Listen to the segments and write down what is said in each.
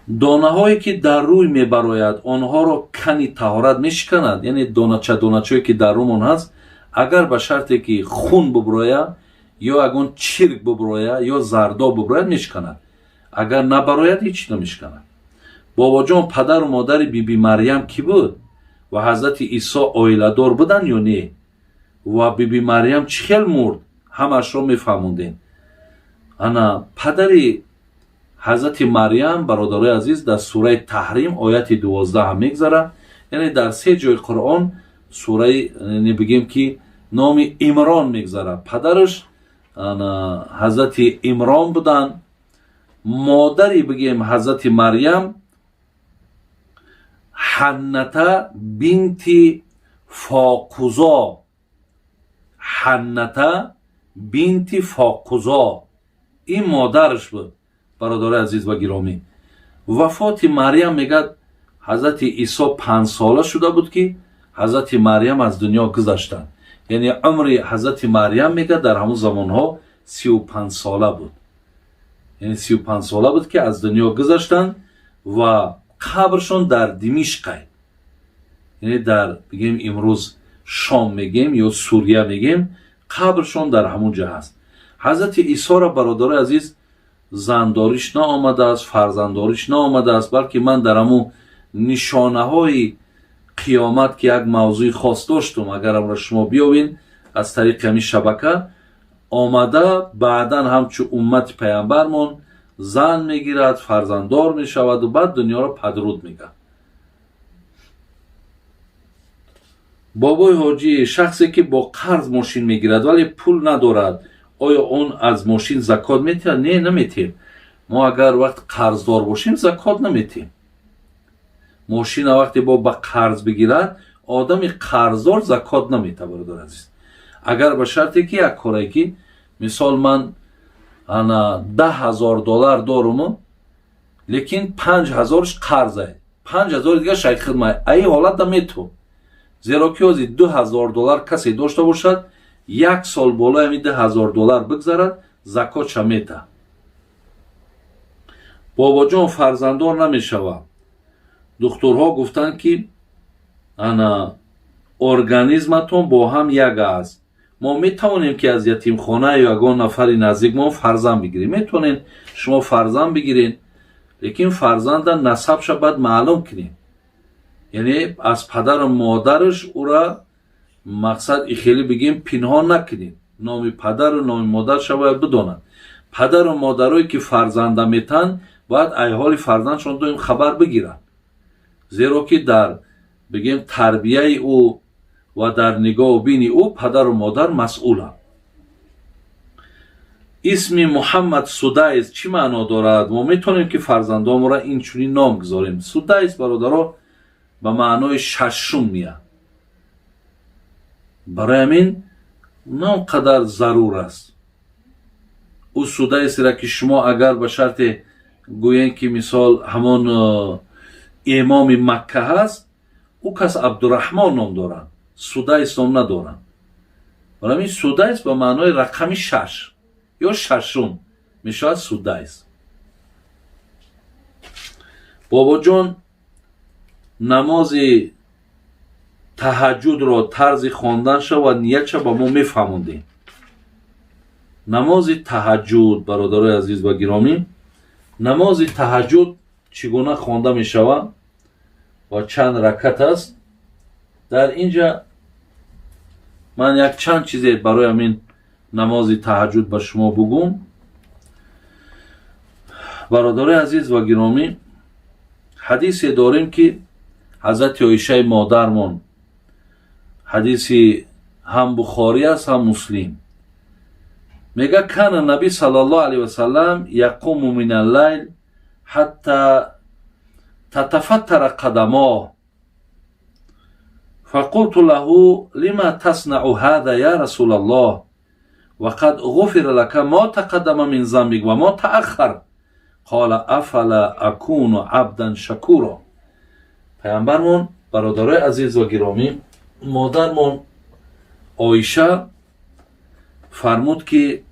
Донаҳое, ки дар рӯй мебарояд, онҳоро кани таҳорат мешиканад? Яъне донача доначое, ки дар рӯмон ҳаст, агар ба шарте ки хун буброяд ё ягон чирк буброяд ё зардоб буброяд, мешиканад. Агар набарояд, ҳеҷ намешиканад. Бобоҷон, падару модари Биби Марьям кӣ буд ва Ҳазрати Исо оиладор буданд ё не? Ва Биби Марьям чӣ хел мурд? Ҳамаашро мефаҳмондем. Ана, падари Ҳазрати Марьям, бародарои азиз, дар сураи Таҳрим, ояти 12 ҳам мегзарад. Яъне дар се ҷои Қуръон сураи, бигем ки, номи Имрон мегзарад. Падараш Ҳазрати Имрон буданд. Модари, бигем, Ҳазрати Марьям Ҳанната бинти Фоқузо, Ҳанната бинти Фоқузо, ин модараш буд. Бародарои азиз ва гиромӣ, вафоти Марьям, мегӯяд, Ҳазрати Исо 5-сола шуда буд, ки Ҳазрати Марьям аз дунё гузаштанд. Яъне умри Ҳазрати Марьям, мегӯяд, дар ҳамон замонҳо 35-сола буд. Яъне 35-сола буд, ки аз дунё гузаштанд ва қабршон дар Димишқай, яъне дар, бигем, имрӯз Шом мегем ё Сурия мегем, қабршон дар ҳамон ҷо ҳаст. Ҳазрати Исоро, бародарои азиз, зандориш наомадааст, фарзандориш наомадааст, балки ман дар ҳамун нишонаҳои қиёмат, ки як мавзӯи хос доштум, агар амро шумо биёвед аз тариқи ҳамин шабака омада, баъдан ҳамчун уммати паямбармон зан мегирад, фарзанддор мешаваду баъд дунёро падруд мегӯяд. Бобои ҳоҷӣ, шахсе ки бо қарз мошин мегирад, вале пул надорад, оё он аз мошин закот метиҳад? Не, наметиҳем. Мо агар вақт қарздор бошем, закот наметиҳем. Мошина вақте бо ба қарз бигирад, одами қарздор закот наметиҳад, бародар азиз, агар ба шарте ки як корае ки, мисол, ман ана 10 000 доллар доруму, лекин 5000-ш қарзай, 5000 дигар шайхидмай, аи ҳолатда мету, зеро ки ҳозир 2000 доллар касе дошта бошад, як сол болои ҳамин 2000 доллар бигзарад, закотша мета. Бобоҷон, фарзанддор намешавад. Духтурҳо гуфтанд, ки ана организматон бо ҳам як аст. Мо метавонем, ки аз ятимхона ё ягон нафари наздикмон фарзанд бигирем? Метавонед шумо фарзанд бигиред, лекин фарзанда насабша бояд маълум кунем, яъне аз падару модараш ӯра, мақсад, и хеле, бигем, пинҳон накунед. Номи падару номи модарша бояд бидонад. Падару модарое, ки фарзанда метаҳанд, бояд айҳоли фарзандшон доим хабар бигиранд, зеро ки дар, бигем, тарбияи ӯ ва дар нигоҳу бини ӯ падару модар масъуланд. Исми Муҳаммад Судайс чӣ маъно дорад? Мо метавонем, ки фарзандонморо инчунин ном гузорем? Судайс, бародаро, ба маънои шашум меяд. Барои ҳамин на он қадар зарур аст. Ӯ Судайсера, ки шумо агар ба шарте гӯем, ки, мисол, ҳамон имоми Макка ҳаст, ӯ кас Абдураҳмон ном доранд, Судайс ном надоранд. Барои ҳамин Судайс ба маънои рақами шаш ё шашум мешавад Судайс. Бобоҷон, намози таҳаҷҷудро тарзи хонданша ва ниятша ба мо мефаҳмондем. Намози таҳаҷҷуд, бародарои азиз ва гиромӣ, намози таҳаҷҷуд чӣ гуна хонда мешавад ва чанд ракат аст? Дар ин ҷа ман як чанд чизе барои ҳамин намози таҳаҷҷуд ба шумо бугум. Бародарои азиз ва гиромӣ, ҳадисе дорем, ки Ҳазрати Оишаи модармон, ҳадиси ҳам Бухорӣ аст, ҳам Муслим, мега: كان النبي صلى الله عليه وسلم يقوم من الليل حتى تتفطر قدماه، فقلت له: لم تصنع هذا يا رسول الله، وقد غفر لك ما تقدم من ذنبك وما تأخر؟ قال: أفلا أكون عبدا شكورا. Паямбармон, бародарои азиз ва гиромӣ, модармон Оиша фармуд, ки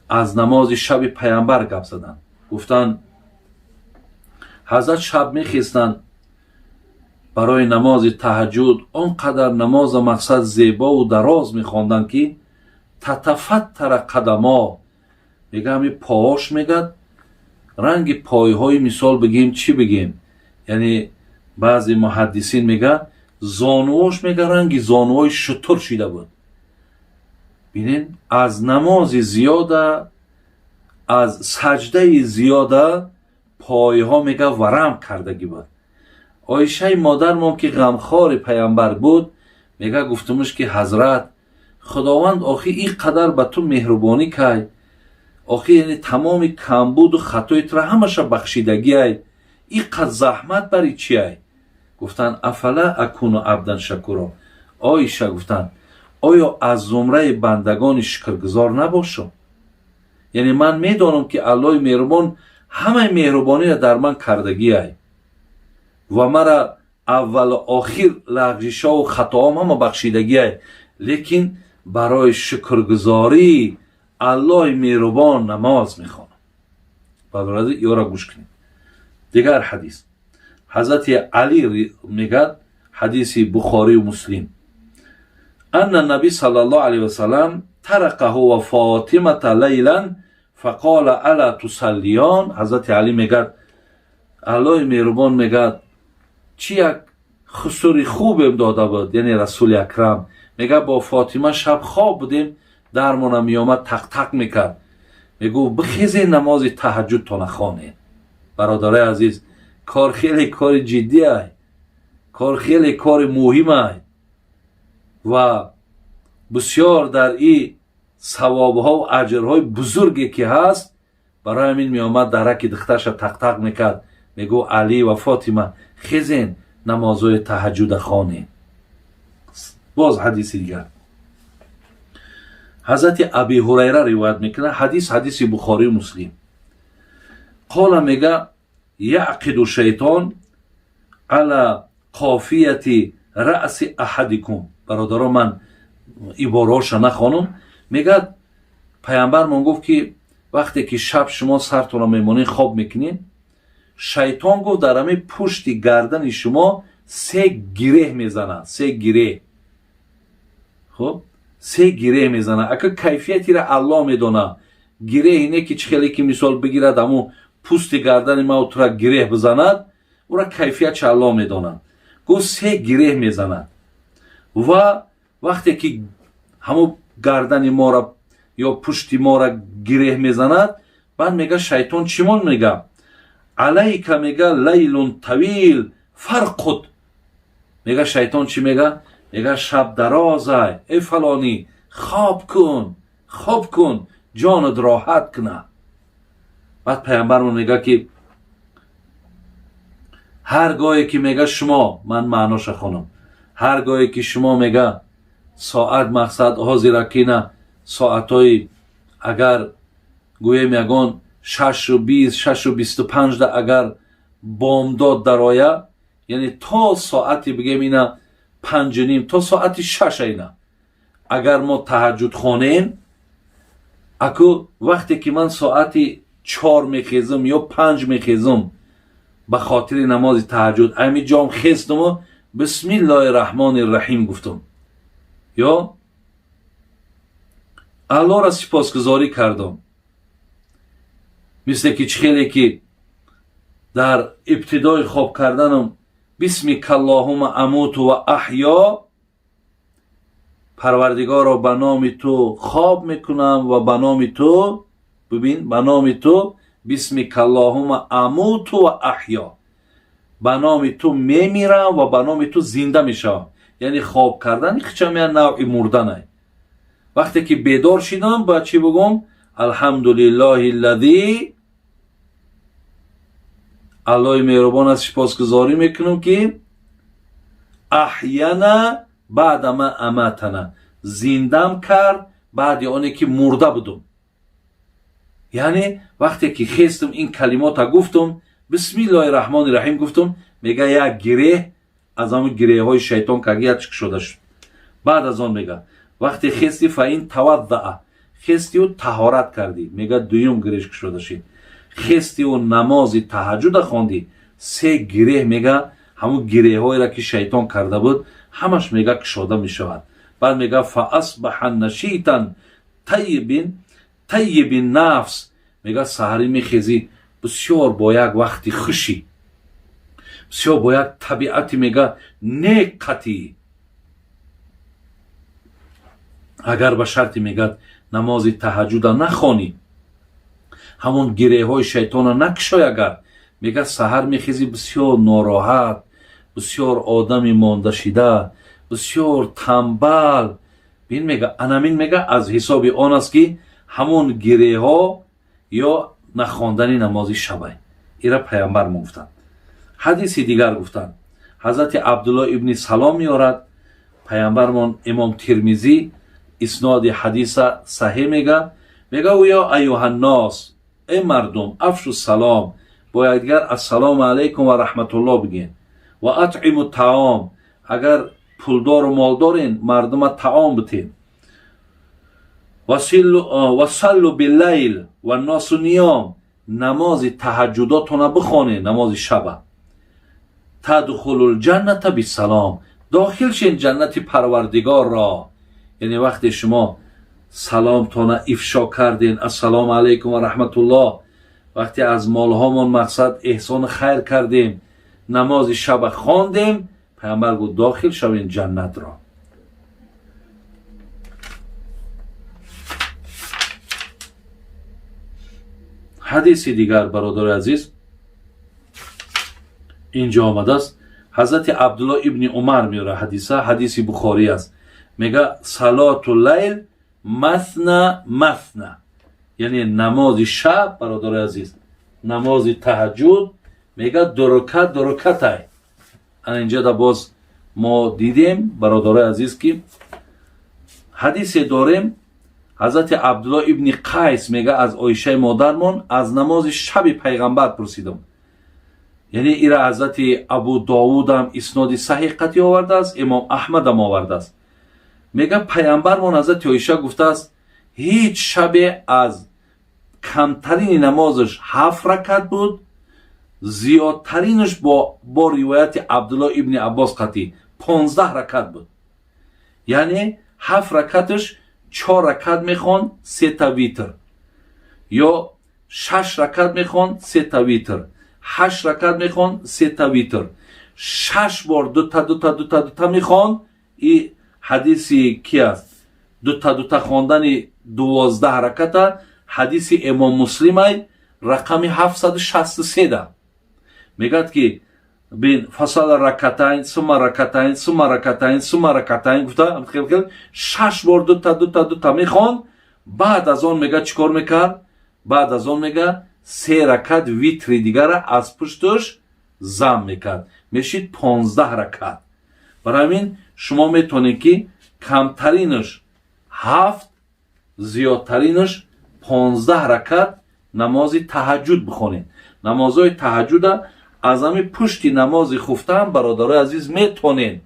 аз намози шаби паямбар гап заданд, гуфтанд: Ҳазрат шаб мехестанд барои намози таҳаҷҷуд, он қадар намоза мақсад зебову дароз мехонданд, ки تتفطر قدماه, мега, ҳами поҳош, мегад, ранги пойҳои, мисол бигем, чӣ бигем, яъне баъзе муҳаддисин мега, зонуош, мега, ранги зонуҳои шутур шида буд. Бинен, аз намози зиёда, аз саҷдаи зиёда пойҳо, мега, варам кардагӣ буд. Оишаи модармон, ки ғамхори паямбар буд, мега, гуфтумуш, ки ҳазрат, Худованд охи ин қадар ба ту меҳрубонӣ кай, охи яъне тамоми камбуду хатои тура ҳамаша бахшидагиай, ин қад заҳмат бари чиай? Гуфтанд: أفلا أكون عبدا شكورا. Оиша, гуфтанд, оё аз зумраи бандагони шукргузор набошам? Яъне ман медонам, ки Аллоҳи меҳрубон ҳамаи меҳрубониро дар ман кардагиай ва мара аввалу охир лағжишову хатоам ҳама бахшидагиай, лекин барои шукргузорӣ Аллоҳи меҳрубон намоз мехонам. Бародари, ёра гӯш кунед. Дигар ҳадис, ҳазрати Алӣ мегӯяд, ҳадиси Бухорию Муслим: أن النبي صلى الله عليه وسلم تركه وفاطمة ليلا فقال ألا تصليان. Ҳазрати Алӣ мегӯяд, Аллоҳи меҳрубон, мегӯяд, чӣ як хусури хубем дода буд, яъне Расули Акрам, мегӯяд, бо Фотима шаб хоб будем, дармона меомад, тақтақ мекард, мегуфт: бихезе, намози таҳаҷҷудтона хонед. Бародарои азиз, кор хеле кори ҷиддиай, кор хеле кори муҳимай ва бисёр дар и савобҳо аҷрҳои бузурге ки ҳаст. Барои ҳамин меомад, дараки духтарша тақтақ мекард, мегӯ: Алӣ ва Фотима, хезен, намозҳои таҳаҷҷуда хонед. Боз ҳадиси дигар, ҳазрати Аби Ҳурайра ривоят мекунад, ҳадис ҳадиси Бухорию Муслим. قال, мега, يعقد الشيطان على قافية رأس أحدكم. Бародаро, ман ибораҳоша нахонам. Мегӯяд, паямбармон гуфт, ки вақте ки шаб шумо сартонро мемонед, хоб мекунед, шайтон, гуфт, дар ҳамин пушти гардани шумо се гиреҳ мезанад, се гиреҳ. Хуб, се гиреҳ мезанад. Ака, кайфиятира Аллоҳ медонад. Гиреҳи не ки чӣ хеле ки мисол бигирад, ҳамун пӯсти гардани ма тура гиреҳ бизанад, ура кайфиятша Аллоҳ медонад. Гуфт, се гиреҳ мезанад ва вақте ки ҳамун гардани мора ё пушти мора гиреҳ мезанад, баъд мега, шайтон чимон мега: عليك, мега, ليل طويل فارقد. Мега, шайтон чӣ мега? Мега: шаб дарозай, эй фалонӣ, хоб кун, хоб кун, ҷонат роҳат куна. Баъд паямбармон мега, ки ҳар гоҳе ки, мега, шумо, ман маъноша хонам, ҳар гоҳе ки шумо, мега, соат мақсад ҳозира кина соатҳои, агар гӯем, ягон 6:20, 6:25-да агар бомдод дароя, яъне то соати, бигем, ина 5:30, то соати 6 ина агар мо таҳаҷҷуд хонем, аку вақте ки ман соати 4 мехезам ё 5 мехезам ба хотири намози таҳаҷҷуд, ами ҷом хестуму بسم الله الرحمن الرحيم гуфтум ё Аллоҳро сипосгузорӣ кардам, мисле ки чӣ хеле ки дар ибтидои хоб карданам باسمك اللهم أموت وأحيا, Парвардигоро, ба номи ту хоб мекунам ва ба номи ту, бибин, ба номи ту, باسمك اللهم أموت وأحيا, ба номи ту мемирам ва ба номи ту зинда мешавам. Яъне хоб кардан хичам як навъи мурданай. Вақте ки бедор шидам, бояд чӣ бигӯм? الحمد لله الذي, Аллоҳи меҳрубон аст, сипосгузорӣ мекунам, ки أحيانا بعد ما أماتنا, зиндам кард баъди оне ки мурда будум. Яъне вақте ки хестум, ин калимота гуфтум, بسم الله الرحمن الرحيم гуфтум, мега, як гиреҳ аз ҳамн гиреҳҳои шайтон кагият шуда шуд. Баъд аз он, мега, вақте хести, فإن توضأ, хестиу таҳорат кардӣ, мега, дуюм гиреҳ кушода шид. Хестиу намози таҳаҷҷуда хондӣ, Се гиреҳ мега, ҳамун гиреҳҳоеро ки шайтон карда буд, ҳамаш мега кушода мешавад. Баъд мега фаасбаҳа нашитан тайибин тайибин нафс, мега саҳарӣ мехезӣ бисёр бо як вақти хушӣ, бисёр бо як табиати мега нек қатъӣ. Агар ба шарти мегӯяд намози таҳаҷҷуда нахонӣ, ҳамон гиреҳҳои шайтона накушой, агар мега саҳар мехезӣ бисёр нороҳат, бисёр одами мондашида, бисёр тамбал. Бин мега, анамин мега аз ҳисоби он аст ки ҳамон гиреҳҳо ё нахондани намози шабай. Ира пайғамбар мо гуфтанд. Ҳадиси дигар гуфтанд, ҳазрати Абдулло ибни Салом меорад, пайғамбармон, имом Тирмизӣ исноди ҳадиса саҳеҳ мега, мега ё аюҳаннос, эй мардум, афшу салом, бо якдигар ассалому алайкум ва раҳматулло бигӯед, ва атъиму таом, агар пулдору молдорен, мардума таом битед, васаллу биллайл ванносу ниём, намози таҳаҷҷудотона бихонед, намози шаба, тадхулу лҷанната бисалом, дохил шен ҷаннати Парвардигорро. Яъне вақте шумо саломтона ифшо карден, ассалому алайкум ва раҳматуллоҳ, вақте аз молҳомон мақсад эҳсону хайр кардем, намози шаба хондем, пайғамбар гуфт дохил шавем ҷаннатро. Ҳадиси дигар, бародари азиз, инҷо омадааст, ҳазрати Абдулло ибни Умар меора ҳадиса, ҳадиси Бухорӣ аст, мега салоту лайл масна масна, яъне намози шаб, бародари азиз, намози таҳаҷҷуд мега дурукат дурукатай. Ана инҷода боз мо дидем, бародарои азиз, ки ҳадисе дорем, ҳазрати Абдулло ибни Қайс мега аз Оишаи модармон аз намози шаби пайғамбар пурсидам. Яъне ира ҳазрати Абу Довудам исноди саҳеҳ қатъӣ овардааст, имом Аҳмадам овардааст. Мега пайғамбармон, ҳазрати Оиша гуфтааст, ҳеҷ шабе аз камтарини намозаш 7 ракат буд, зиёдтаринаш бо ривояти Абдулло ибни Аббос қатъӣ 15 ракат буд. Яъне 7 ракаташ 4 ракат мехонд, сета витр, ё 6 ракат мехонд, сета витр, 8 ракат мехонд, сета витр, 6 бор дута дута дута дута мехонд. И ҳадиси ки аст? Дута дута хондани 12 раката ҳадиси имом Муслимай, рақами 763-да мегӯяд ки бин фасала ракатайн сума ракатайн сума ракатайн сума ракатайн гуфта, хел 6 бор дута дута дута мехонд. Баъд аз он мега чӣ кор мекард? Баъд аз он мега се ракат витри дигара аз пуштуш зам мекард, мешид 15 ракат. Барои ҳамин шумо метавонед ки камтаринаш 7, зиёдтаринаш 15 ракат намози таҳаҷҷуд бихонед. Намозҳои таҳаҷҷуда аз ҳамин пушти намози хуфтан, бародарои азиз, метавонед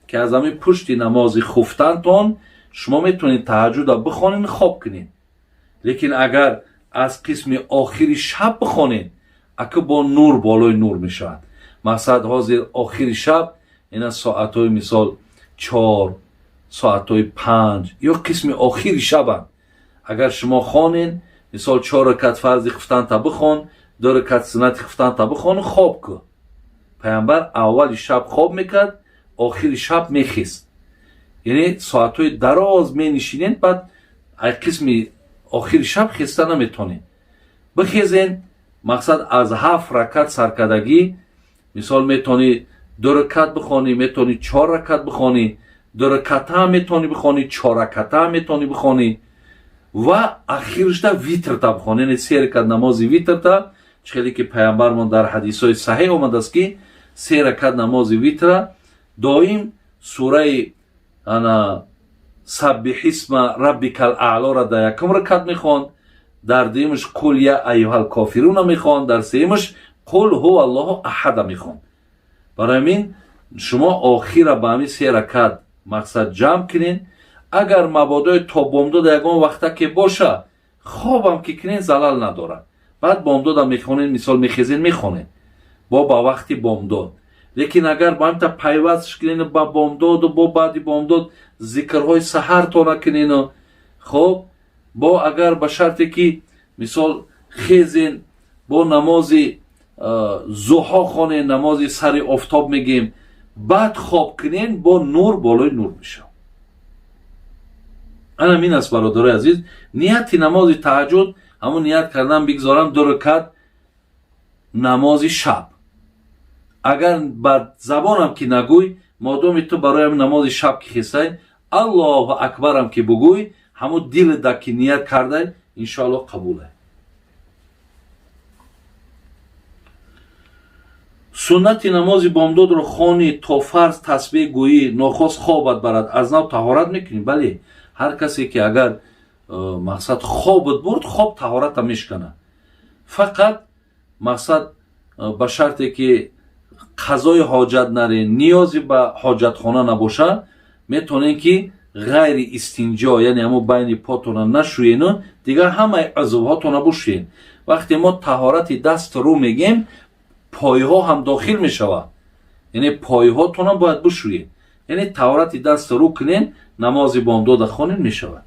ки аз ҳамин пушти намози хуфтантон шумо метавонед таҳаҷҷуда бихонед, хоб кунед. Лекин агар аз қисми охири шаб бихонед, ака бо нур болои нур мешавад. Мақсад ҳозир охири шаб ина соатҳои мисол 4, соатҳои 5 ё қисми охири шабанд, агар шумо хонед, мисол 4 ракат фарзи хуфтанта бихон, 2 ракат суннати хуфтанта бихону хоб кун. Пайғамбар аввали шаб хоб мекард, охири шаб мехист. Яъне соатҳои дароз менишинед, баъд ай қисми охири шаб хеста наметонед. Бихезен, мақсад аз 7 ракат саркардагӣ, мисол метавонӣ 2 ракат бихонӣ, метавонӣ 4 ракат бихонӣ, 2 ракатаам метавонӣ бихонӣ, 4 ракатаам метавонӣ бихонӣ ва ахирашда витрта бихонӣ, яъне се ракат намози витрта. Чӣ хеле ки пайғамбармон дар ҳадисҳои саҳеҳ омадааст ки се ракат намози витра доим сураи ана саббиҳисма раббикал аълора дар якум ракат мехонд, дар дуюмаш қул я аюҳал кофируна мехонд, дар сеюмаш қул ҳува аллоҳу аҳада мехонд. Барои ҳамин шумо охира ба ҳамин се ракат мақсад ҷамъ кунед. Агар мабодои то бомдода ягон вақта ке боша, хобам ки кунед, залал надорад. Баъд бомдода мехонед, мисол мехезед, мехонед. Бо ба вақти бомдод. Лекин агар ба ҳамта пайвастш кунену ба бомдоду бо баъди бомдод зикрҳои саҳартона кунену, хоб, бо агар ба шарте ки мисол хезен, бо намози зуҳо хонен, намози сари офтоб мегем, баъд хоб кунен, бо нур болои нур мешавад. Ана мин аст, бародарои азиз, нияти намози таҳаҷҷуд. Ҳамун ният кардан бигзорам ду ракат намози шаб. Агар ба забонам ки нагӯй, модоми ту барои намози шаб ки хесай, Аллоҳу акбарам ки бугӯй, ҳамун дилда ки ният кардай, иншоаллоҳ қабулай. Суннати намози бомдодро хони, то фарз тасбеҳ гӯӣ, нохост хобат барад, аз нав таҳорат мекунӣ? Бале, ҳар касе ки агар мақсад хобат бурд, хоб таҳората мешканад. Фақат мақсад ба шарте ки қазои ҳоҷат нарен, ниёзе ба ҳоҷатхона набошад, метавонем ки ғайри истинҷо, яъне ҳамун байни потона нашӯену дигар ҳамаи узвҳотона бушӯен. Вақте мо таҳорати даст рӯ мегем, пойҳо ҳам дохил мешавад, яъне пойҳотона бояд бушӯед. Яъне таҳорати даст рӯ кунен, намози бомдода хонен, мешавад.